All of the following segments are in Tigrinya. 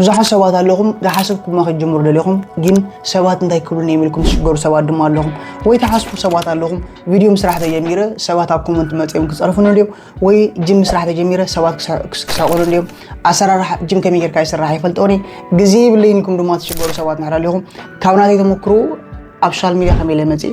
ብዙሓት ሰባት ኣለኹም ዝሓሰብኩሞ ክትጅምሩ ደሊኹም፣ ግን ሰባት እንታይ ክብሉኒ እዮም ኢልኩም ትሽገሩ ሰባት ድማ ኣለኹም። ወይ ትሓስቡ ሰባት ኣለኹም፣ ቪድዮ ምስራሕ ተጀሚረ ሰባት ኣብ ኮመንት መጺኦም ክጸርፉኒ እንድዮም፣ ወይ ጅም ምስራሕ ተጀሚረ ሰባት ክስሕቁኒ እንድዮም። ኣሰራርሓ ጅም ከመይ ጌርካ ይስራሕ ኣይፈልጦኒ፣ ግዜ የብለይን ኢልኩም ድማ ትሽገሩ ሰባት እንድሕር ኣለኹም፣ ካብ ናተይ ተመክሮ ኣብ ሶሻል ሚድያ ከመይ ኢለ መጺእ፣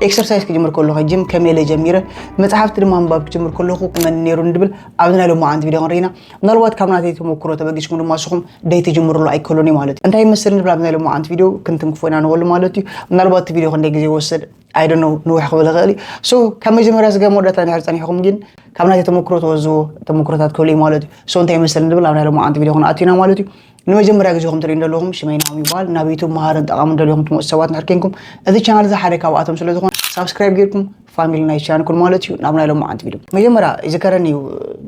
ኤክሰርሳይዝ ክጅምር ከለኹ ጅም ከመይ ኢለ ጀሚረ፣ መጽሓፍቲ ድማ ምንባብ ክጅምር ከለኹ መን ነይሩ ንድብል ኣብዚ ናይ ሎማዓንቲ ቪድዮ ክንርኢ ኢና። ምናልባት ካብ ናተይ ተመክሮ ተበጊስኩም ድማ ንስኹም ደይ ትጅምርሉ ኣይከሎን እዩ ማለት እዩ። እንታይ ይመስል ንብል ኣብዚ ናይ ሎማዓንቲ ቪድዮ ክንትንክፎ ኢና ንበሉ ማለት እዩ። ምናልባት እቲ ቪድዮ ክንደይ ግዜ ይወስድ I don't know፣ ንውሕ ክብል ይኽእል እዩ። So ካብ መጀመርያ ስጋብ መወዳእታ እንድሕር ጸኒሕኩም ግን ካብ ናተይ ተመክሮ ትወዝዎ ተመክሮታት ክህሉ እዩ ማለት እዩ። So እንታይ ይመስል ንብል ኣብ ናይ ሎማዓንቲ ቪድዮ ክንኣቱ ኢና ማለት እዩ። ንመጀመርያ ግዜኹም ትርእዩ ዘለኹም ሽመይ ናሆም ይበሃል። ናብ ዩቱብ መሃርን ጠቓምን ደሊኹም ትመፁ ሰባት እንድሕር ኬንኩም እዚ ቻናል እዚ ሓደ ካብኣቶም ስለ ዝኾነ ሳብስክራይብ ጌርኩም ፋሚሊ ናይ ቻናል ኩን ማለት እዩ። ናብ ናይ ሎማዓንቲ ቪድዮ መጀመርያ ይዝከረኒ እዩ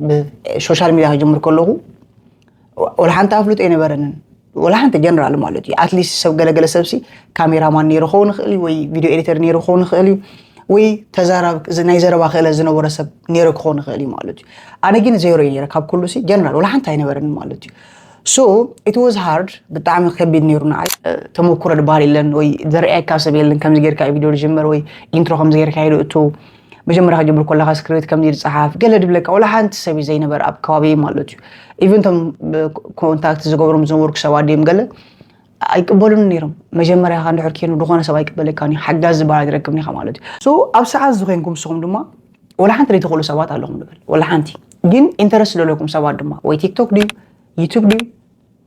ብሶሻል ሚድያ ክጅምር ከለኹ ወላ ሓንቲ ኣፍልጦ ኣይነበረንን፣ ወላ ሓንቲ ጀነራል ማለት እዩ። ኣትሊስት ሰብ ገለገለ ሰብሲ ካሜራማን ነይሩ ክኸውን ይኽእል እዩ፣ ወይ ቪድዮ ኤዲተር ነይሩ ክኸውን ይኽእል እዩ፣ ወይ ተዛራቢ ናይ ዘረባ ክእለት ዝነበሮ ሰብ ነይሩ ክኸውን ይኽእል እዩ ማለት እዩ። ኣነ ግን ዜሮ እዩ ነይረ ካብ ኩሉ ሲ ጀነራል ወላ ሓንቲ ኣይነበረንን ማለት እዩ። So it was hard፣ ብጣዕሚ ከቢድ ነይሩ ንዓይ። ተመኩሮ ድበሃል የለን ወይ ዘርእየካ ሰብ የለን ከምዚ ጌርካ ቪድዮ ዝጅመር ወይ ኢንትሮ ከምዚ ጌርካ ኢሉ እቱ መጀመርያ ከጀምር ከለካ ስክሪፕት ከምዚ ዝፀሓፍ ገለ ድብለካ ወላ ሓንቲ ሰብ እዩ ዘይነበር ኣብ ከባቢ ማለት እዩ። ኢቨን ቶም ኮንታክት ዝገብሮም ዝነበርኩ ሰባት ድዮም ገለ ኣይቅበሉን ነይሮም። መጀመርያ ከ እንድሕር ኬኑ ዝኾነ ሰብ ኣይቅበለካን እዩ፣ ሓጋዝ ዝበሃል ኣይትረክብን ኢኻ ማለት እዩ። So ኣብ ሰዓት እዚ ኮይንኩም ንስኹም ድማ ወላ ሓንቲ ዘይትኽእሉ ሰባት ኣለኹም ንበል፣ ወላ ሓንቲ ግን ኢንተረስት ዘለኩም ሰባት ድማ ወይ ቲክቶክ ድዩ ዩቱብ ድዩ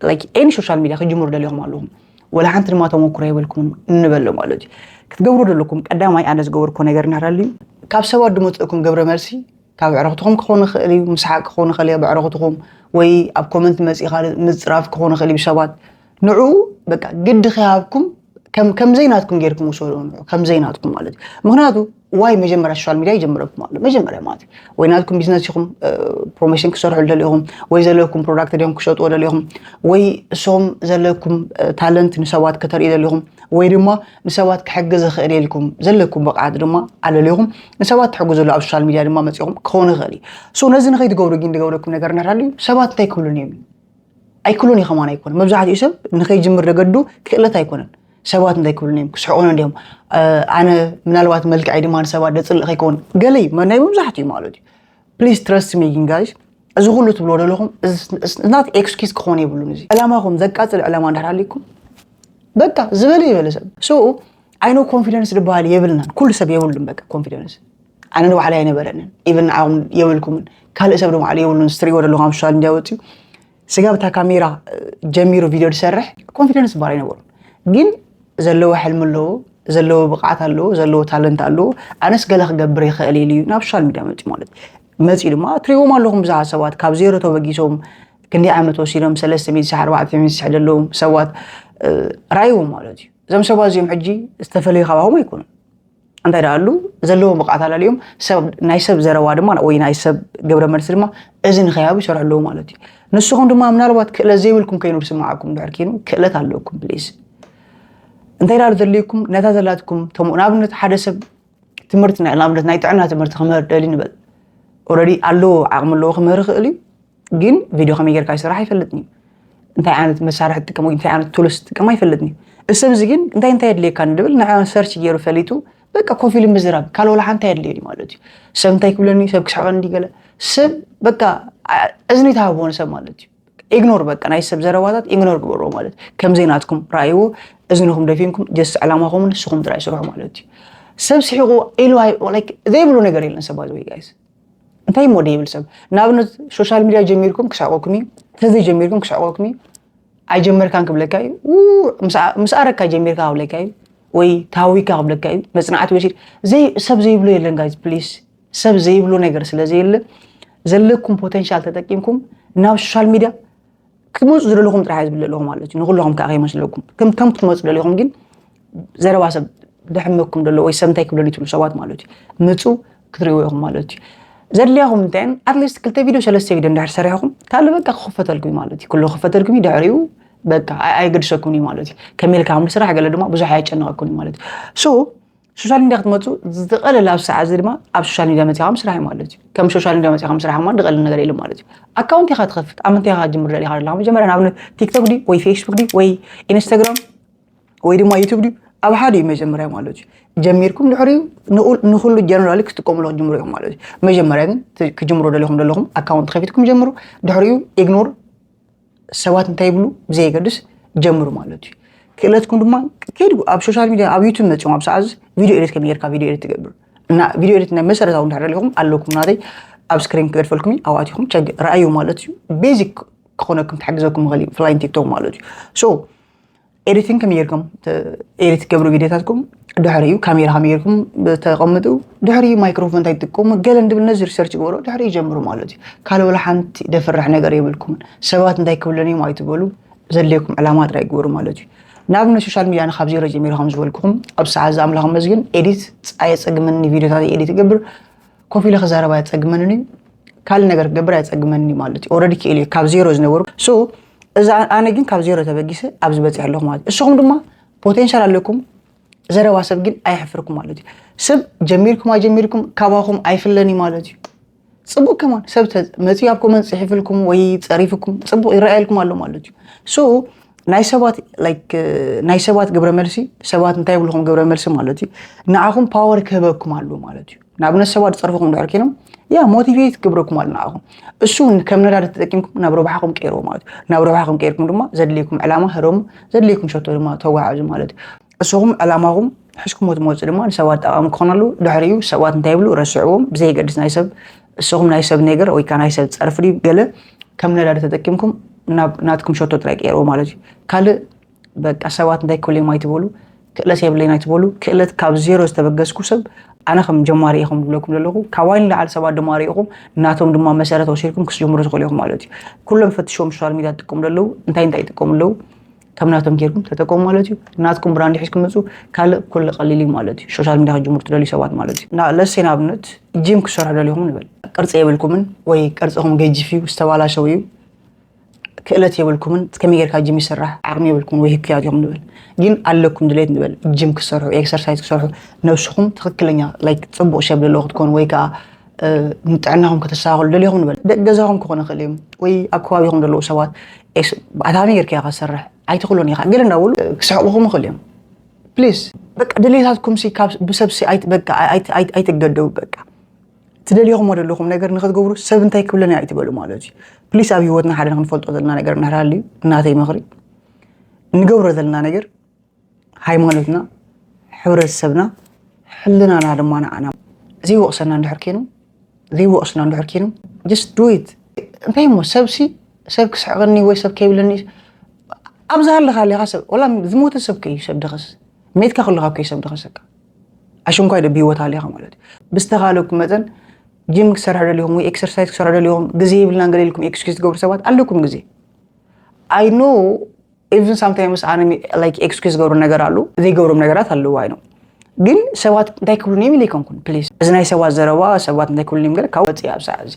like any social media ክጅምሩ ደሊኹም ኣለኹም፣ ወላ ሓንቲ ድማ ተመኩሮ የብልኩምን እንበሎ ማለት እዩ። ክትገብሩ ደለኩም ቀዳማይ ኣነ ዝገበርኩ ነገር እናሃለዩ ካብ ሰባት ድመፅእኩም ግብረ መልሲ ካብ ኣዕሩኽትኹም ክኾን ይኽእል እዩ፣ ምስሓቅ ክኾን ይኽእል እዩ ኣብ ኣዕሩኽትኹም፣ ወይ ኣብ ኮመንት መፂእኻ ምፅራፍ ክኾን ይኽእል እዩ ብሰባት ንዑ በቃ ግዲ ከይሃብኩም ከም ከም ዘይናትኩም ጌርኩም ውሰዱ ንዑ ከም ዘይናትኩም ማለት እዩ። ምክንያቱ ዋይ መጀመርያ ሶሻል ሚድያ ይጀምረኩም ኣሎ መጀመርያ ማለት እዩ። ወይ ናትኩም ቢዝነስ ኢኹም ፕሮሞሽን ክሰርሑ ደሊኹም ወይ ዘለኩም ፕሮዳክት ዲኹም ክሸጥዎ ደሊኹም ወይ እሶም ዘለኩም ታለንት ንሰባት ከተርእዩ ደሊኹም ወይ ድማ ንሰባት ክሕግዝ ይኽእል ኢልኩም ዘለኩም ብቕዓት ድማ ኣለሊኹም ንሰባት ትሕግዙሉ ኣብ ሶሻል ሚድያ ድማ መፂኹም ክኸውን ይኽእል እዩ። So ነዚ ንኸይትገብሩ ግን ዝገብረኩም ነገር እናሃለዩ ሰባት እንታይ ክብሉን እዮም እዩ ኣይክሉን እዩ ከማን ኣይኮነ መብዛሕትኡ ሰብ ንኸይጅምር ደገዱ ክእለት ኣይኮነን። ሰባት እንታይ ክብሉን እዮም ክስሕቑን እንዲዮም። ኣነ ምናልባት መልክዐይ ድማ ንሰባት ደፅልእ ከይከውን ገለ እዩ ናይ መብዛሕትኡ ማለት እዩ። Please trust me ግን ጋይስ እዚ ኩሉ ትብሎ ዘለኹም not excuse ክኾን የብሉን። እዚ ዕላማኹም ዘቃፅል ዕላማ እንድሕር ሃልይኩም በቃ ዝበለ ይበለ ሰብ so I know confidence ዝበሃል የብልናን። ኩሉ ሰብ የብሉን በቃ ኮንፊደንስ። ኣነ ንባዕለይ ኣይነበረንን ኢቭን ንዓኹም የብልኩምን ካልእ ሰብ ንባዕሉ የብሉን። ስትሪዎ ዘለኹም ኣብ ሶሻል ሚድያ ወፅዩ ስጋብ እታ ካሜራ ጀሚሩ ቪድዮ ዝሰርሕ ኮንፊደንስ ዝበሃል ኣይነበሩን። ግን ዘለዎ ሕልሚ ኣለዎ፣ ዘለዎ ብቕዓት ኣለዎ፣ ዘለዎ ታለንት ኣለዎ። ኣነስ ገለ ክገብር ይኽእል ኢሉ እዩ ናብ ሶሻል ሚድያ መፅዩ ማለት መፅዩ ድማ ትሪዎም ኣለኹም ብዙሓት ሰባት ካብ ዜሮ ተበጊሶም ክንደይ ዓመት ወሲዶም ሰለስተ ሚእቲ ኣርባዕተ ሚእቲ ዘለዎም ሰባት ራእይዎም ማለት እዩ። እዞም ሰባት እዚኦም ሕጂ ዝተፈለዩ ካባኹም ኣይኮኑን። እንታይ ደኣ ኣሉ ዘለዎም ብቕዓት ኣላልዮም ናይ ሰብ ዘረባ ድማ ወይ ናይ ሰብ ግብረ መልሲ ድማ እዚ ንኸያቡ ይሰርሑ ኣለዉ ማለት እዩ። ንስኹም ድማ ምናልባት ክእለት ዘይብልኩም ከይኑ ዝስምዓኩም ድሕር ኪኑ ክእለት ኣለኩም ፕሊዝ እንታይ ደኣ ዘድልየኩም ነታ ዘላትኩም ተምኡ ንኣብነት ሓደ ሰብ ትምህርቲ ናይ ንኣብነት ናይ ጥዕና ትምህርቲ ክምህር ደሊ ንበል ኦረዲ ኣለዎ ዓቕሚ ኣለዎ ክምህር ይኽእል እዩ። ግን ቪድዮ ከመይ ጌርካ ይስራሕ ኣይፈልጥን እዩ። እንታይ ዓይነት መሳርሒ ትጥቀም ወይ እንታይ ዓይነት ቱልስ ትጥቀም ኣይፈልጥን እዩ። እዚ ሰብ እዚ ግን እንታይ እንታይ የድልየካ ንድብል ንዓ ሰርች ገይሩ ፈሊጡ በቃ ኮፍ ኢሉ ምዝራብ ካልእ ወላ ሓንቲ ኣየድልየን እዩ ማለት እዩ። ሰብ እንታይ ክብለኒ ሰብ ክስሕቐኒ ገለ ሰብ በቃ እዝኒ ተሃብዎ ንሰብ ማለት እዩ። ኢግኖር በቃ ናይ ሰብ ዘረባታት ኢግኖር ግበርዎ ማለት ከምዘይ ናትኩም ረኣይዎ እዝንኹም ደፊንኩም ጀስት ዕላማኹምን ንስኹም ጥራይ ስርሑ ማለት እዩ። ሰብ ስሒቑ ኢሉ ዘይብሉ ነገር የለን ሰብ ባይ ወይ ጋይስ እንታይ እሞ ደይብል ሰብ ንኣብነት ሶሻል ሚድያ ጀሚርኩም ክስሕቀኩም እዩ ተዘይ ጀሚርኩም ክስሕቀኩም እዩ ኣይጀመርካን ክብለካ እዩ ምስ ኣረካ ጀሚርካ ክብለካ እዩ ወይ ተሃዊካ ክብለካ እዩ መፅናዕቲ ወሲድ ሰብ ዘይብሎ የለን ጋይስ ፕሊስ ሰብ ዘይብሎ ነገር ስለ ዘየለ ዘለኩም ፖቴንሻል ተጠቂምኩም ናብ ሶሻል ሚድያ ክትመፁ ዝደለኹም ጥራሕ ዝብል ዘለኹ ማለት እዩ ንኩለኹም ከዓ ከይመስለኩም ከም ከም ክትመፁ ደሊኹም ግን ዘረባ ሰብ ደሕመኩም ደሎ ወይ ሰብ እንታይ ክብለኒ ትብሉ ሰባት ማለት እዩ ምፁ ክትሪእዎ ኢኹም ማለት እዩ ዘድልያኹም እንታይ ኣትሊስት ክልተ ቪድዮ ሰለስተ ቪድዮ እንድሕር ሰሪሕኹም ካልእ በቃ ክኽፈተልኩም እዩ ማለት እዩ ኩሉ ክኽፈተልኩም እዩ ድሕሪኡ በቃ ኣይገድሰኩም እዩ ማለት እዩ ከመይ ኢልካ ከም ስራሕ ገለ ድማ ብዙሕ ኣየጨንቐኩም እዩ ማለት እዩ so ሶሻል ሚድያ ክትመፁ ዝቐለለ ኣብ ሰዓት እዚ ድማ ኣብ ሶሻል ሚድያ መፂኻ ምስራሕ እዩ ማለት እዩ። ከም ሶሻል ሚድያ መፂኻ ምስራሕ ድማ ዝቐለለ ነገር የለ ማለት እዩ። ኣካውንት ኢኻ ትኸፍት፣ ኣብ ምንታይ ኢኻ ጅምር ደሊኻ ዘለኻ? መጀመርያ ንኣብነት ቲክቶክ ድዩ ወይ ፌስቡክ ድዩ ወይ ኢንስታግራም ወይ ድማ ዩቱብ ድዩ? ኣብ ሓደ እዩ መጀመርያ ማለት እዩ። ጀሚርኩም ድሕሪኡ ንኡ- ንኹሉ ጀነራሊ ክትጥቀሙሉ ክትጅምሩ ኢኹም ማለት እዩ። መጀመርያ ግን ት- ክጅምሩ ደሊኹም ዘለኹም ኣካውንት ከፊትኩም ጀምሩ። ድሕሪኡ ኢግኖር ሰባት እንታይ ይብሉ ብዘየገድስ ጀምሩ ማለት እዩ። ክእለትኩም ድማ ከይዱ ኣብ ሶሻል ሚድያ ኣብ ዩቱብ መፂኦም ኣብ ሰዓት ቪዲዮ ኤዲት ከመይ ጌርካ ቪዲዮ ኤዲት ትገብር እና ቪዲዮ ኤዲት ናይ መሰረታዊ እንድሕር ደሊኹም ኣለኩም ናተይ ኣብ ስክሪን ክገድፈልኩም እዩ። ኣብኣቲኹም ቸግ ረኣዩ ማለት እዩ። ቤዚክ ክኾነኩም ትሕግዘኩም ይኽእል እዩ ፍላይን ቲክቶክ ማለት እዩ። ሶ ኤዲቲንግ ከመይ ጌርኩም ኤዲት ትገብሩ ቪዲዮታትኩም ድሕሪኡ ካሜራ ከመይ ጌርኩም ተቐምጡ ድሕሪኡ ማይክሮፎን እንታይ ትጥቀሙ ገለ እንድብል ነዚ ሪሰርች ግበሮ ድሕሪኡ ጀምሩ ማለት እዩ። ካልእ ወላ ሓንቲ ደፍርሕ ነገር የብልኩምን። ሰባት እንታይ ክብለኒ እዮም ኣይትበሉ። ዘድልየኩም ዕላማ ጥራይ ግበሩ ማለት እዩ። ንኣብነት ሶሻል ሚድያ ንካብ ዜሮ ጀሚሩ ከም ዝበልኩኹም ኣብ ሰዓት እዚ ኣምላኽ መስግን ኤዲት ኣየፀግመኒ ቪዲዮታት ኤዲት ይገብር ኮፍ ኢለ ክዛረብ ኣየፀግመንን እዩ። ካልእ ነገር ክገብር ኣየፀግመንን እዩ ማለት እዩ። ኦረዲ ክእል እዩ ካብ ዜሮ ዝነበሩ ሶ እዚ ኣነ ግን ካብ ዜሮ ተበጊሰ ኣብዚ በፂሕ ኣለኹ ማለት እዩ። እስኹም ድማ ፖቴንሻል ኣለኩም። ዘረባ ሰብ ግን ኣየሕፍርኩም ማለት እዩ። ሰብ ጀሚርኩም ኣጀሚርኩም ካባኹም ኣይፍለን እዩ ማለት እዩ። ፅቡቅ ከማን ሰብ መፂኡ ኣብ ኮመንት ፅሒፍልኩም ወይ ፀሪፍኩም ፅቡቅ ይረኣየልኩም ኣሎ ማለት እዩ። ሶ ናይ ሰባት ላይክ ናይ ሰባት ግብረ መልሲ ሰባት እንታይ ይብልኹም ግብረ መልሲ ማለት እዩ። ንዓኹም ፓወር ክህበኩም ኣሎ ማለት እዩ። ንኣብነት ሰባት ዝፀርፍኹም ድሕር ኮይኖም ያ ሞቲቬት ክገብረኩም ኣሎ ንዓኹም። እሱ ከም ነዳዲ ተጠቂምኩም ናብ ረብሓኹም ቀይርዎ ማለት እዩ። ናብ ረብሓኹም ቀይርኩም ድማ ዘድልየኩም ዕላማ ህረሙ፣ ዘድልየኩም ሸቶ ድማ ተጓዓዙ ማለት እዩ። እስኹም ዕላማኹም ሕዝኩሞ ትመፁ ድማ ንሰባት ጠቓሚ ክኾነሉ ድሕሪኡ ሰባት እንታይ ይብሉ ረስዕዎም ብዘይገድስ ናይ ሰብ እስኹም ናይ ሰብ ነገር ወይ ከዓ ናይ ሰብ ፀርፊ ድዩ ገለ ከም ነዳዲ ተጠቂምኩም ናብ ናትኩም ሸቶ ጥራይ ቀይርዎ ማለት እዩ። ካልእ በቃ ሰባት እንታይ ክብሉ እዮም ኣይትበሉ። ክእለት የብለይን ኣይትበሉ። ክእለት ካብ ዜሮ ዝተበገስኩ ሰብ ኣነ ከም ጀማሪ ኢኹም ዝብለኩም ዘለኹ ካባይ ንላዕሊ ሰባት ድማ ርኢኹም ናቶም ድማ መሰረት ወሲድኩም ክትጅምሩ ትኽእሉ ኢኹም ማለት እዩ። ኩሎም ፈትሽዎም ሶሻል ሚድያ ትጥቀሙ ዘለዉ እንታይ እንታይ ይጥቀሙ ኣለዉ ከም ናቶም ጌርኩም ተጠቀሙ ማለት እዩ። ናትኩም ብራንድ ሒዝኩም ምፁ። ካልእ ኩሉ ቀሊል እዩ ማለት እዩ። ሶሻል ሚድያ ክትጅምሩ ትደልዩ ሰባት ማለት እዩ። ና ለሴ ንኣብነት ጂም ክሰርሑ ደሊኹም ንበል ቅርፂ የብልኩምን ወይ ቅርፅኹም ገጂፍ እዩ ዝተባላሸው እዩ ክእለት የብልኩምን ከመይ ጌርካ ጅም ይስራሕ ዓቕሚ የብልኩምን ወይ ህክያት ኢኹም ንበል ግን ኣለኩም ድሌት ንበል ጅም ክሰርሑ ኤክሰርሳይዝ ክሰርሑ ነብስኹም ትኽክለኛ ላይክ ፅቡቕ ሸብ ዘለዎ ክትኮኑ ወይ ከዓ ንጥዕናኹም ከተስተኻኽሉ ደሊኹም ንበል ደቂ ገዛኹም ክኾኑ ይኽእል እዮም ወይ ኣብ ከባቢኹም ዘለዉ ሰባት ኣታሚ ጌርካ ኢኻ ትሰርሕ ኣይትኽእሉን ኢኻ ገለ እንዳበሉ ክስሕቑኹም ይኽእል እዮም ፕሊስ በቃ ድሌታትኩም ሲ ካብ ብሰብ ሲ ኣይት- በቃ ኣይት- ኣይት- ኣይትገደቡ በቃ ትደልኹሞ ዘለኹም ነገር ንክትገብሩ ሰብ እንታይ ክብለኒ ኣይትበሉ ማለት እዩ። ፕሊስ ኣብ ህይወትና ሓደ ንክንፈልጦ ዘለና ነገር እንድሕር ሃልዩ ናተይ ምኽሪ ንገብሮ ዘለና ነገር ሃይማኖትና፣ ሕብረተሰብና፣ ሕልናና ድማ ንዓና ዘይወቕሰና እንድሕር ኮይኑ ዘይወቕስና እንድሕር ኮይኑ just do it። እንታይ እሞ ሰብሲ ሰብ ክስሕቐኒ ወይ ሰብ ከይብለኒ ኣብዚ ሃለኻ ኣለኻ ሰብ ወላ ዝሞተ ሰብ ከዩ ሰብ ድኸስ ሜትካ ከለኻ ከዩ ሰብ ድኸሰካ ኣሽንኳይ ዶ ብህይወት ኣለኻ ማለት እዩ። ብዝተኻለኩም መጠን ጂም ክሰርሑ ደሊኹም ወይ ኤክሰርሳይዝ ክሰርሑ ደሊኹም ግዜ ይብልናን ገለ ኢልኩም ኤክስኪዝ ትገብሩ ሰባት ኣለኩም ግዜ። I know even sometimes ኣነ like ኤክስኪዝ ዝገብሩ ነገር ኣሉ ዘይገብሮም ነገራት ኣለዉ ኣይ ነው ግን ሰባት እንታይ ክብሉኒ እዮም ኢለ ኣይኮንኩን ፕሊስ እዚ ናይ ሰባት ዘረባ ሰባት እንታይ ክብሉኒ እዮም ገለ ካብ ወፅእ ኣብ ሰዓት እዚ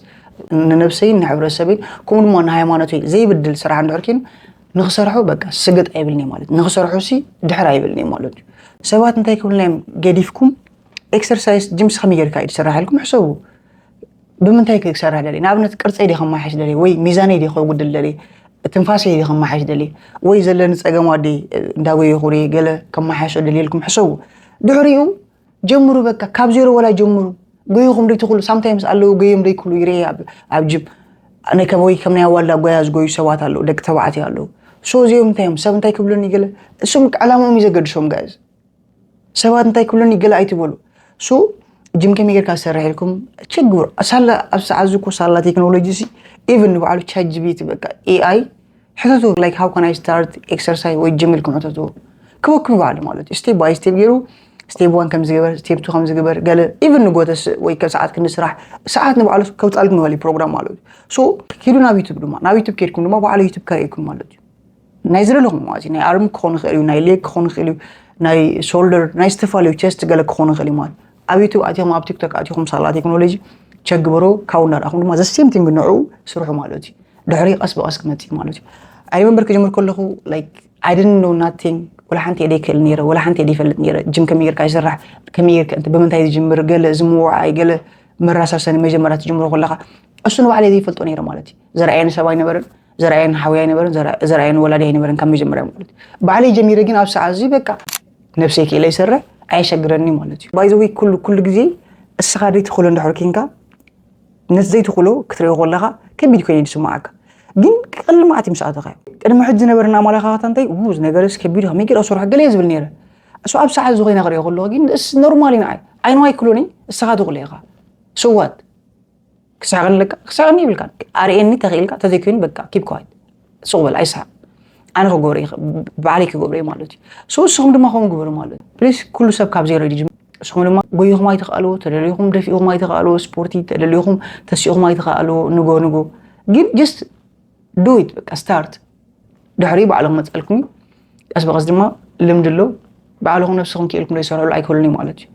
ንነብሰይን ንሕብረተሰበይን ከምኡ ድማ ንሃይማኖተይ ዘይብድል ስራሕ እንድሕር ኮይኑ ንክሰርሑ በቃ ስግጥ ኣይብልን ማለት ንክሰርሑ ሲ ድሕር ኣይብልን ማለት እዩ። ሰባት እንታይ ክብሉና እዮም ገዲፍኩም ኤክሰርሳይዝ ጅምስ ከመይ ጌርካ እዩ ትሰርሕ ኢልኩም ሕሰቡ። ብምንታይ ክሰርሕ ደልየ ንኣብነት ቅርፀይ ድየ ከመሓየሽ ደልየ ወይ ሚዛነይ ድየ ከጉድል ደልየ ትንፋሰይ ድየ ከመሓየሽ ደልየ ወይ ዘለኒ ፀገም ኣደይ እንዳጎየኹ ድየ ገለ ከመሓየሾ ደልየ ኢልኩም ሕሰቡ። ድሕሪኡ ጀምሩ በቃ ካብ ዜሮ ወላ ጀምሩ። ጎይኹም ደይትኽሉ ሳምታይምስ ኣለዉ ጎዮም ደይክሉ ይርኤ ኣብ ጅም ወይ ከም ናይ ኣዋልዳ ጎያ ዝጎዩ ሰባት ኣለዉ ደቂ ተባዕትዮ ኣለዉ። ሶ እዚኦም እንታይ እዮም ሰብ እንታይ ክብሉኒ ገለ እሱም ዕላምኦም እዩ ዘገድሶም ጋይዝ። ሰባት እንታይ ክብሉኒ ገለ ኣይትበሉ። ሶ ጅም ከመይ ጌርካ ዝሰርሕ ኢልኩም ችግር ሳላ ኣብ ሰዓት ዝኮ ሳላ ቴክኖሎጂ ሲ ኢቭን ንባዕሉ ቻት ጂቢቲ በቃ ኤኣይ ሕተቱ like how can I start exercise ወይ ጅም ኢልኩም ሕተቱ ክበኩም ይባዕሉ ማለት እዩ። ስቴፕ ባይ ስቴፕ ገይሩ ስቴፕ ዋን ከም ዝገበር ስቴፕ ቱ ከም ዝገበር ገለ ኢቭን ንጎተስ ወይ ከም ሰዓት ክንዲ ስራሕ ሰዓት ንባዕሉ ከውፃልኩም ይኽእል እዩ ፕሮግራም ማለት እዩ። ሶ ኪዱ ናብ ዩቱብ ድማ ናብ ዩቱብ ከይድኩም ድማ ባዕሉ ዩቱብ ከርእየኩም ማለት እዩ። ናይ ዝደለኹም ማለት እዩ ናይ ኣርም ክኾን ይኽእል እዩ ናይ ሌግ ክኾን ይኽእል እዩ ናይ ሾልደር ናይ ዝተፈላለዩ ቸስት ገለ ክኾን ይኽእል እዩ ማለት ኣብ ዩቱብ ኣቲኹም ኣብ ቲክቶክ ኣቲኹም ሳላ ቴክኖሎጂ ቸክ ግበሮ ካብኡ እንዳረኣኹም ድማ ዘሴም ቲንግ ንዕኡ ስርሑ ማለት እዩ። ድሕሪ ቀስ ብቐስ ክመፅእ ማለት እዩ። ኣይ ሪመምበር ክጅምር ከለኹ like I didn't know nothing ወላ ሓንቲ እየ ዘይክእል ነይረ፣ ወላ ሓንቲ እየ ዘይፈልጥ ነይረ። ጅም ከመይ ጌርካ ይስራሕ፣ ከመይ ጌርካ፣ እንተ ብምንታይ ዝጅምር፣ ገለ ዝምውዓይ፣ ገለ መረሳሰኒ መጀመርያ ትጅምሮ ከለኻ፣ እሱ ንባዕለይ ዘይፈልጦ ነይረ ማለት እዩ። ዘርኣየኒ ሰብ ኣይነበረን፣ ዘርኣየኒ ሓወይ ኣይነበረን፣ ዘርኣ-፣ ዘርኣየኒ ወላዲ ኣይነበረን ካብ መጀመርያ ማለት እዩ። ባዕለይ ጀሚረ ግን ኣብ ሰዓት እዚ በቃ ነብሰይ ክኢለ ይሰርሕ፣ ኣየሸግረኒ ማለት እዩ። ባይ ዘ ወይ ኩሉ፣ ኩሉ ግዜ እስኻ ዘይትኽእሎ እንድሕር ኬንካ፣ ነቲ ዘይትኽእሎ ክትሪኦ ከለኻ ከቢድ ኮይኑ እዩ ዝስምዓካ። ግን ቀሊል መዓት እዩ ምስ ኣተኻዮ። ቅድሚ ሕጂ ዝነበረና ኣመለኻኽታ እንታይ? ው፣ እዚ ነገርስ ከቢድ እዩ፣ ከመይ ገይረ ክሰርሖ ገለ እየ ዝብል ነይረ። እሱ ኣብ ሰዓት እዚ ኮይነ ክሪኦ ከለኹ ግን እስ ኖርማል እዩ ንዓይ። ኣይ ኖ ኣይክእሎን እየ፣ እስኻ ትኽእሎ ኢኻ። So what? ክስሕቐኒ ኣለካ? ክስሕቐኒ ይብልካን። ኣርእየኒ ተኽኢልካ፣ ተዘይኮይኑ በቃ keep quiet። ሱቕ በል፣ ኣይስሓቕ። ኣነ ክገብሮ እየ፣ ባዕለይ ክገብሮ እየ ማለት እዩ። So ንስኹም ድማ ከምኡ ግበሩ ማለት እዩ። ፕሊስ ኩሉ ሰብ ካብ ዜሮ እዩ ዝጅምር። ንስኹም ድማ ጎይኹም ኣይትኽኣልዎ፣ ተደሊኹም ደፊእኹም ኣይትኽኣልዎ፣ ስፖርቲ ተደሊኹም ተሲእኹም ኣይትኽኣልዎ፣ ንጎ ንጎ። ግን just do it፣ በቃ ስታርት። ድሕሪ ባዕልኹም መጻልኩም እዩ። ቀስ ብቐስ ድማ ልምዲ ኣሎ። ባዕልኹም ነብስኹም ክኢልኩም ዘይሰርሕሉ ኣይክህሉን እዩ ማለት እዩ።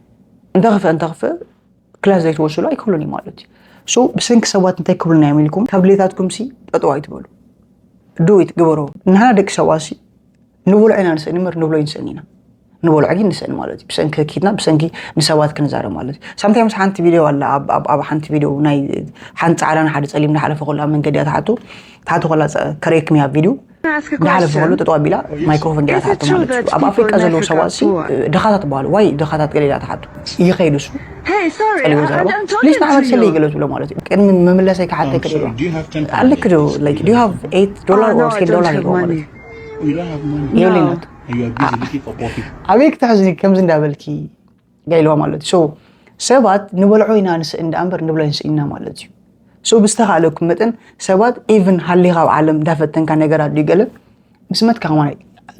እንተኽፍእ፣ እንተኽፍእ ክላስ ዘይትወስሉ ኣይክህሉን እዩ ማለት እዩ። So ብሰንኪ ሰባት እንታይ ክብሉና እዮም ኢልኩም ካብ ድሌታትኩም ሲ ጠጠው ኣይትበሉ። Do it፣ ግበሩ። ንሕና ደቂ ሰባት ሲ ንበልዖ ኢና ንስእን እምበር ንብሎ ይንስእን ኢና። ንበልዖ ግን ንስእን ማለት እዩ። ብሰንኪ ኪድና፣ ብሰንኪ ንሰባት ክንዛረብ ማለት እዩ። ሳምታይምስ ሓንቲ ቪድዮ ኣላ፣ ኣብ፣ ኣብ፣ ኣብ ሓንቲ ቪድዮ ናይ ሓንቲ ጻዕዳ ንሓደ ጸሊም እናሓለፈ ከሎ ኣብ መንገዲ እያ ትሓቱ። ትሓቱ ከላ ጸ-፣ ከርእየኩም እያ ቪድዮ። Ask a እንዳሓለፈ ከሎ question። ጠጠው ኣቢላ Is ማይክሮፎን ገይራ it ትሓቱ true ማለት እዩ። that ኣብ people ኣፍሪቃ in ዘለዉ Africa ሰባት are ሲ poor? ድኻታት በሃሉ። ዋይ ድኻታት ገለ ኢላ ትሓቱ። ይኸይዱ እሱ Hey, sorry, ጸሊዎ I, ዘረባ I'm ፕሊስ talking ንዓመት to ሰለይ you. ገለ ትብሎ ማለት እዩ። ቅድሚ መምለሰይ ክሓተይ I'm ከደሎ sorry, do you have ten ኣለክ ዶ? Like, do you have eight dollar Oh, no, or I ten don't dollar have ይብሎ ማለት money. እዩ። You don't have money. የብለይ No. ናቱ። And you are busy looking for poor people. ኣበይ ክትሕዝኒ ከምዚ እንዳበልኪ? ገይልዋ ማለት እዩ። So ሰባት ንበልዖ ኢና ንስእን ደኣ እምበር ንብሎ ንስኢና ማለት እዩ። So ብዝተኻእለኩም መጠን ሰባት ኢቭን ሃሊኻ ኣብ ዓለም እንዳፈተንካ ነገራት ድዩ ገለ ምስ መትካ ከማን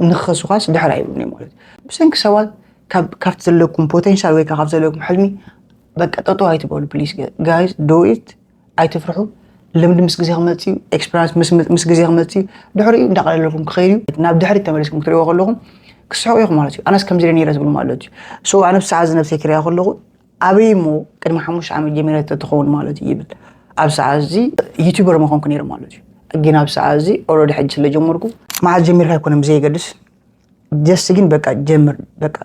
ንኽኸሱኻስ ድሕር ኣይብሉን እዮም ማለት እዩ። ብሰንኪ ሰባት ካብ፣ ካብቲ ዘለኩም ፖቴንሻል ወይ ካብ ዘለኩም ሕልሚ በቃ ጠጠው ኣይትበሉ ፕሊስ ጋይስ፣ do it። ኣይትፍርሑ። ልምዲ ምስ ግዜ ክመጽእ እዩ፣ ኤክስፐሪንስ ምስ፣ ምስ፣ ምስ ግዜ ክመጽእ እዩ። ድሕሪኡ እንዳቐለለኩም ክኸይድ እዩ። ናብ ድሕሪት ተመሊስኩም ክትሪእዎ ከለኹም ክስሕቑ ኢኹም ማለት እዩ። ኣነስ ከምዚ ኢለ ነይረ ዝብሉ ማለት እዩ። So ኣነ ብሰዓት እዚ ነብሰይ ክሪኣ ከለኹ ኣበይ እሞ ቅድሚ ሓሙሽተ ዓመት ጀሚረ ተትኸውን ማለት እዩ ይብል። ኣብ ሰዓት እዚ ዩቲዩበር ምኾንኩ ነይረ ማለት እዩ። ግን ኣብ ሰዓት እዚ ኦልሬዲ ሕጂ ስለ ጀመርኩ መዓዝ ጀሚርካ ኣይኮነን ብዘየገድስ ጀስት ግን በቃ ጀምር በቃ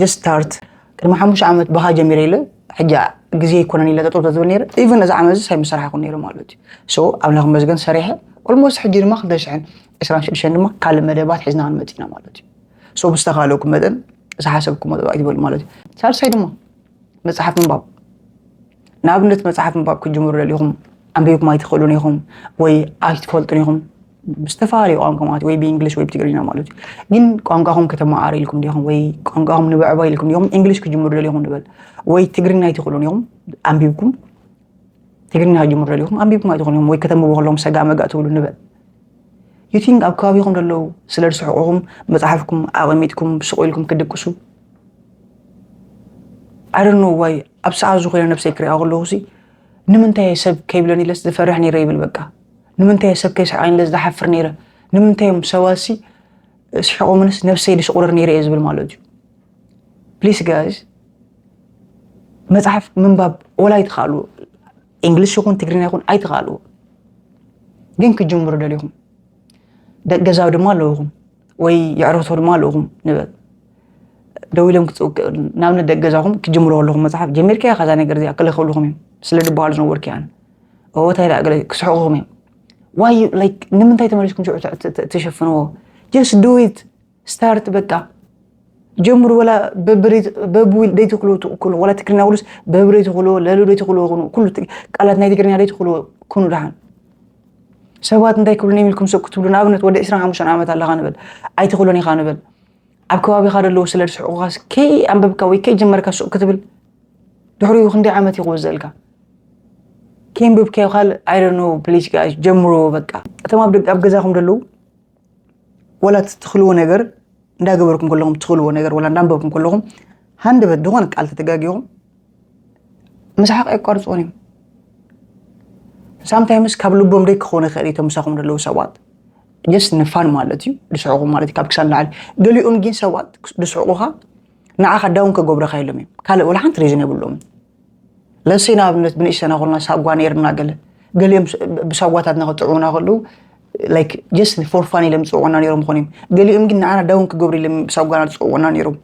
ጀስት ስታርት። ቅድሚ ሓሙሽተ ዓመት ብኻ ጀሚረ ኢለ ሕጂ ግዜ ኣይኮነን ኢለ ጠጠው ተዝብል ነይረ ኢቨን እዚ ዓመት እዚ ኣይምሰራሕኩ ነይረ ማለት እዩ። So ኣምላኽ መስገን ሰሪሐ ኦልሞስት ሕጂ ድማ ክልተ ሽሕን ዕስራን ሽዱሽተን ድማ ካልእ መደባት ሒዝና ክንመጽእ ኢና ማለት እዩ። So ብዝተኻለኩም መጠን ዝሓሰብኩሞ ጠጠው ኣይትበሉ ማለት እዩ። ሳልሳይ ድማ መጽሓፍ ምንባብ። ንኣብነት መጽሓፍ ምንባብ ክትጅምሩ ደሊኹም ኣንቢብኩም ኣይትኽእሉን ኢኹም ወይ ኣይትፈልጡን ኢኹም ብዝተፈላለዩ ቋንቋ ማለት ወይ ብእንግሊሽ ወይ ብትግርኛ ማለት እዩ። ግን ቋንቋኹም ከተመዓሩ ኢልኩም ዲኹም ወይ ቋንቋኹም ንብዕባ ኢልኩም ዲኹም እንግሊሽ ክትጅምሩ ደሊኹም ንበል ወይ ትግርኛ ኣይትኽእሉን ኢኹም ኣንቢብኩም ትግርኛ ክትጅምሩ ደሊኹም ኣንቢብኩም ኣይትኽእሉን ኢኹም ወይ ከተንብቡ ከለኹም ሰጋእ መጋእ ትብሉ ንበል። You think ኣብ ከባቢኹም ዘለዉ ስለ ዝስሕቑኹም መጽሓፍኩም ኣቐሚጥኩም ስቕ ኢልኩም ክትድቅሱ? I don't know why ኣብ ሰዓት ዝኾነ ነብሰይ ክሪኣ ከለኹ ሲ ንምንታይ እየ ሰብ ከይብለኒ ኢለስ ዝፈርሕ ነይረ ይብል በቃ ንምንታይ እየ ሰብ ከይስሕቐኒ ኢለስ ዝሓፍር ነይረ ንምንታይ እዮም ሰባሲ ስሒቖምንስ ነብሰይ ድስቑረር ነይረ እየ ዝብል ማለት እዩ ፕሊስ ጋይስ መፅሓፍ ምንባብ ወላ ኣይትኽኣሉ እንግሊሽ ይኹን ትግርኛ ይኹን ኣይትኽኣሉ ግን ክትጅምሩ ደሊኹም ደቂ ገዛ ድማ ኣለውኹም ወይ የዕርኽቶ ድማ ኣለውኹም ንበል ደው ኢሎም ክፅውቅ ንኣብነት ደቂ ገዛኹም ክትጅምሩ ኣለኹም መፅሓፍ ጀሚርካያ ካዛ ነገር እዚኣ ክልኽብልኹም እዮም ስለ ዝበሃሉ ዝነበርክ ኣነ እንታይ ደኣ ገለ ክስሕቑኹም እዮም ዋይ ላይክ ንምንታይ ተመሊስኩም ሽዑ ትሸፍንዎ just do it start በቃ ጀምሩ ወላ በብሬት በብዊል ደይትኽሉ ትኽሉ ወላ ትግርኛ ውሉስ በብሬት ትኽሉ ለሉ ደይትኽሉ ኩኑ ኩሉ ቃላት ናይ ትግርኛ ደይትኽሉ ኩኑ ደሓን ሰባት እንታይ ክብሉኒ ኢልኩም ስቕ ክትብሉ ንኣብነት ወዲ ዕስራን ሓሙሽተን ዓመት ኣለኻ ንበል ኣይትኽእሎን ኢኻ ንበል ኣብ ከባቢኻ ደለዉ ስለ ዝስሕቑኻስ ከይ ኣንበብካ ወይ ከይ ጀመርካ ስቕ ክትብል ድሕሪኡ ክንደይ ዓመት እዩ ክወዘልካ ከይንብብካዮ ካልእ ኣይደኖ ፕሊስ ጋይስ ጀምሩ በቃ እቶም ኣብ ገዛኹም ደለዉ ወላ ትኽልዎ ነገር እንዳገበርኩም ከለኹም ትኽልዎ ነገር ወላ እንዳንበብኩም ከለኹም ሃንደበት ዝኾነ ቃል ተተጋጊኹም ምስሓቕ ኣየቋርፅዎን እዮም ሳምታይምስ ካብ ልቦም ደይ ክኾነ ይኽእል እዩ ምሳኹም ዘለዉ ሰባት ጀስት ንፋን ማለት እዩ ድስሕቑ ማለት እዩ ካብ ክሳን ላዕሊ ገሊኦም ግን ሰባት ድስሕቑኻ ንዓኻ ዳውን ከገብረኻ የሎም እዮም ካልእ ወላ ሓንቲ ሪዝን የብሎምን ለሰይ ንኣብነት ብንእሽተና ኮልና ሳጓ ነይርና ገለ ገሊኦም ብሳጓታትና ክጥዕሙና ከለዉ like just for fun ኢሎም ዝፅውዑና ነይሮም ይኾኑ እዮም። ገሊኦም ግን ንዓና down ክገብሩ ኢሎም ሳጓና ዝፅውዑና ነይሮም።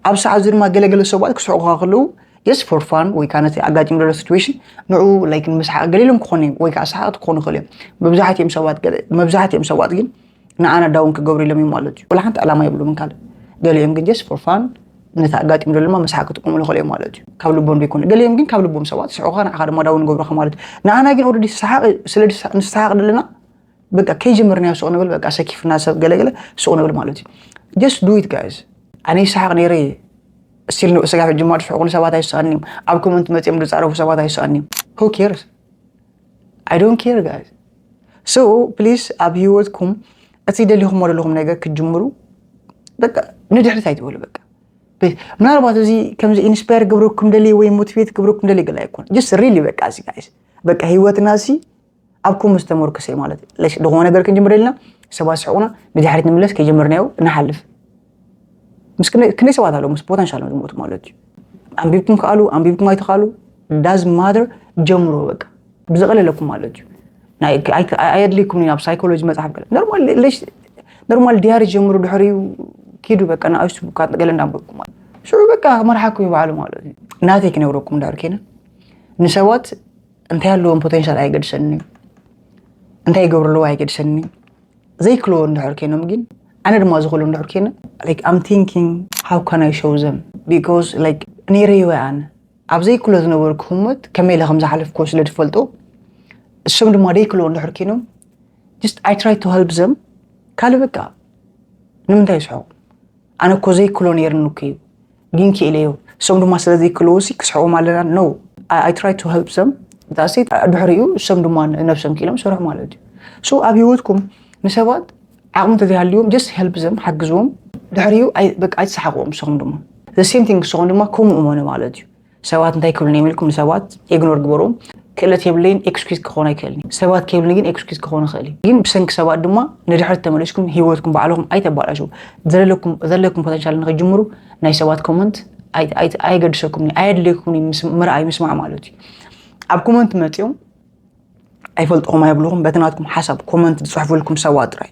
ኣብ ሰዓት እዚ ድማ ገለገለ ሰባት ክስሕቑኻ ከለዉ just for fun ወይ ከዓ ነቲ ኣጋጢሙ ዘሎ situation ንዑ like ንምስሓቕ ገሊሎም ክኾኑ እዮም ወይ ከዓ ሰሓቕቲ ክኾኑ ይኽእሉ እዮም። መብዛሕትኦም ሰባት ገለ መብዛሕትኦም ሰባት ግን ንዓና down ክገብሩ ኢሎም እዮም ማለት እዩ። ወላ ሓንቲ ዕላማ የብሎምን ካልእ። ገሊኦም ግን just for fun ነቲ ኣጋጢሙ ዘሎ ድማ መስሓቕ ክጥቀሙሉ ይኽእሉ እዮም ማለት እዩ። ካብ ልቦም ዘይኮነ ገሊኦም ግን ካብ ልቦም ሰባት ስሕቑኻ ንዓኻ ድማ down ይገብሩኻ ማለት እዩ። ንዓና ግን already ሰሓቕ ስለ ንሰሓቕ ዘለና በቃ ከይጀመርናዮ ስቕ ንብል በቃ ሰኪፍና ሰብ ገለገለ ስቕ ንብል ማለት እዩ። Just do it guys። ኣነ ይሰሓቕ ነይረ እየ። ስቲል ንርእሲ ጋር ሕጂ ድማ ዝስሕቑኒ ሰባት ኣይስኣንዮም። ኣብ ኮመንት መፅኦም ዝፃረፉ ሰባት ኣይስኣንዮም። Who cares? I don't care guys። So please ኣብ ህይወትኩም እቲ ደሊኹሞ ዘለኹም ነገር ክትጅምሩ በቃ ንድሕሪት ኣይትበሉ በቃ። ምናልባት እዚ ከምዚ ኢንስፓየር ክገብረኩም ደልየ ወይ ሞቲቬት ክገብረኩም ደልየ ገለ ኣይኮነ just really በቃ እዚ ጋይስ በቃ ህይወትና ሲ ኣብ ከምኡ ዝተመርኮሰ እዩ ማለት እዩ። ለሽ ዝኾነ ነገር ክንጅምር ኢልና ሰባት ስሕቑና ንድሕሪት ንምለስ ከይጀመርናዮ ንሓልፍ። ምስ ክንደይ ክንደይ ሰባት ኣለዉ ምስ ፖተንሻል ዝሞቱ ማለት እዩ። ኣንቢብኩም ከኣሉ ኣንቢብኩም ኣይትኸኣሉ doesn't matter ጀምሩ በቃ ብዝቐለለኩም ማለት እዩ። ናይ ኣየድልይኩም ናብ ሳይኮሎጂ መፅሓፍ ገለ ኖርማል ለሽ ኖርማል ዲያሪ ጀምሩ ድሕሪኡ ኪዱ በቃ ንኣሽቱ ቡካት ገለ እንዳንበብኩም ማለት ሽዑ በቃ መርሓኩም ይባዕሉ ማለት እዩ። ናተይ ክነግረኩም እንዳር ኬነ ንሰባት እንታይ ኣለዎም ፖቴንሻል ኣይገድሰኒ እዩ። እንታይ ይገብሩ ኣለዎ ኣይገድሰኒ እዩ። ዘይክልዎ እንድሕር ኮይኖም ግን ኣነ ድማ ዝኽእሉ እንድሕር ኮይነ like I'm thinking how can I show them because like ነይረዮ ኣነ ኣብ ዘይክሎ ዝነበርኩ ህሞት ከመይ ኢለ ከም ዝሓለፍክዎ ስለ ዝፈልጦ እሶም ድማ ደይክልዎ እንድሕር ኮይኖም just I try to help them ካልእ በቃ ንምንታይ ይስሕቑ ኣነ እኮ ዘይክሎ ነይርኒ እኮ እዩ ግን ክኢለዮ እሶም ድማ ስለ ዘይክልዎ ሲ ክስሕቖም ኣለና no I try to help them that's it ድሕሪኡ እሶም ድማ ነብሶም ክኢሎም ይሰርሑ ማለት እዩ so ኣብ ህይወትኩም ንሰባት ዓቕሚ እንተዘይሃልዎም just help them ሓግዝዎም ድሕሪኡ በቃ ኣይትሰሓቕዎም ንስኹም ድማ the same thing ንስኹም ድማ ከምኡ እመኑ ማለት እዩ ሰባት እንታይ ክብሉኒ እዮም ኢልኩም ንሰባት ኢግኖር ግበርዎም ክእለት የብለይን ኤክስኪዝ ክኾን ኣይክእልን እዩ ሰባት ከይብሉኒ ግን ኤክስኪዝ ክኾን ይኽእል እዩ ግን ብሰንኪ ሰባት ድማ ንድሕሪት ተመሊስኩም ህይወትኩም ባዕልኹም ኣይተባላሽው ዘለኩም ዘለኩም ፖተንሻል ንኽጅምሩ ናይ ሰባት ኮመንት ኣይገድሰኩም ኣየድልየኩም ምርኣይ ምስማዕ ማለት እዩ ኣብ ኮመንት መፂኦም ኣይፈልጥኹም ኣይብልኹም በቲ ናትኩም ሓሳብ ኮመንት ዝፅሕፉልኩም ሰባት ጥራይ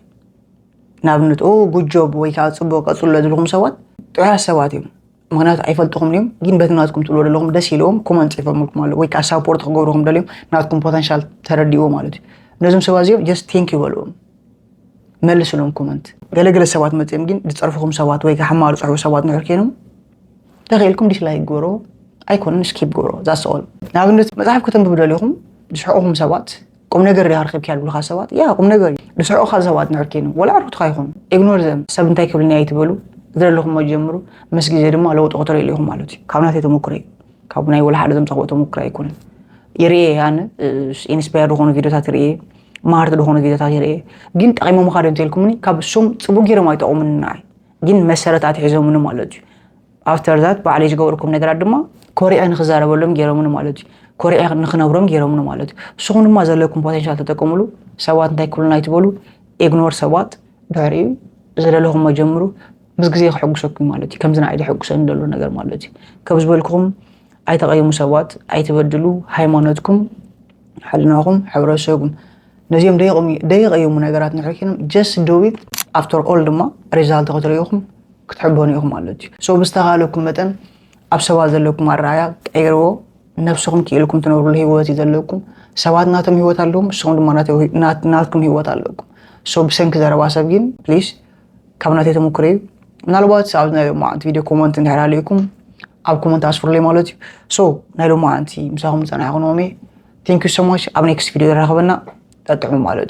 ንኣብነት ኦ ጉድ ጆብ ወይ ከዓ ፅቡቅ ቀፅሎ ዝብልኹም ሰባት ጥዑያት ሰባት እዮም ምክንያቱ ኣይፈልጥኹም እዮም ግን በቲ ናትኩም ትብልዎ ዘለኹም ደስ ኢልዎም ኮመንት ፅሒፎምልኩም ኣለዉ ወይ ከዓ ሳፖርት ክገብርኹም ደልዮም ናትኩም ፖተንሻል ተረዲእዎ ማለት እዩ ነዞም ሰባት እዚኦም just thank you በልዎም መልስሎም ኮመንት ገለገለ ሰባት መፅኦም ግን ዝፀርፍኹም ሰባት ወይ ከዓ ሕማቕ ዝፅሕፉ ሰባት እንድሕር ኮይኖም ተኽኢልኩም ዲስላይክ ግበርዎ ኣይኮነን ስኪፕ ግበርዎ that's all ንኣብነት መፅሓፍ ከተንብቡ ደሊኹም ዝስሕቑኹም ሰባት ቁም ነገር ዲኻ ረኺብካያ ዝብሉኻ ሰባት ያ ቁም ነገር እዩ ዝስሕቑኻ ሰባት እንድሕር ኮይኖም ወላ ዕርክትኻ ይኹኑ ኢግኖር ዘም ሰብ እንታይ ክብልኒ ኣይትበሉ ዝደለኹሞ ጀምሩ ምስ ግዜ ድማ ለውጢ ክትርእይሉ ኢኹም ማለት እዩ ካብ ናተይ ተመክሮ እዩ ካብ ናይ ወላ ሓደ ዘምፀኽዎ ተመክሮ ኣይኮነን ይርእየ ኣነ ኢንስፓየር ዝኾኑ ቪድዮታት ይርእየ ማሃርቲ ዝኾኑ ቪድዮታት ይርእየ ግን ጠቒሞምኻ ዶ እንተልኩምኒ ካብ እሶም ፅቡቅ ገይሮም ኣይጠቕሙኒ ንዓይ ግን መሰረት ኣትሒዞምኒ ማለት እዩ after that ባዕለይ ዝገበርኩም ነገራት ድማ ኮሪዐ ንክዛረበሎም ገይሮምኒ ማለት እዩ ኮሪዐ ንክነብሮም ገይሮምኒ ማለት እዩ ንስኹም ድማ ዘለኩም ፖቴንሻል ተጠቀምሉ ሰባት እንታይ ክብሉና ኣይትበሉ ኢግኖር ሰባት ድሕሪኡ ዝደለኹሞ ጀምሩ ምስ ግዜ ክሕጉሰኩም ማለት እዩ ከምዚ ንዓይ ዘሕጉሰኒ ዘሎ ነገር ማለት እዩ ከም ዝበልኩኹም ኣይተቐይሙ ሰባት ኣይትበድሉ ሃይማኖትኩም ሕልናኹም ሕብረተሰብኩም ነዚኦም ደይቐይሙ ነገራት ንሕርኪኖም just do it after all ድማ ሪዛልት ክትርእዩኹም ክትሕበኑ ኢኹም ማለት እዩ so ብዝተኻለኩም መጠን ኣብ ሰባት ዘለኩም ኣረኣያ ቀይርዎ ነብስኹም ክኢልኩም ትነብርሉ ህይወት እዩ ዘለኩም ሰባት ናቶም ህይወት ኣለዎም ንስኹም ድማ ናትኩም ህይወት ኣለኩም so ብሰንኪ ዘረባ ሰብ ግን ፕሊስ ካብ ናተይ ተመክሮ እዩ ምናልባት ኣብ ናይ ሎማዓንቲ ቪድዮ ኮመንት እንድሕር ሃልዩኩም ኣብ ኮመንት ኣስፍሩለይ ማለት እዩ so ናይ ሎማዓንቲ ምሳኹም ዝፀናሕኩ ኖሜ thank you so much ኣብ next video ይራኸበና ጠጥዑሙ ማለት እዩ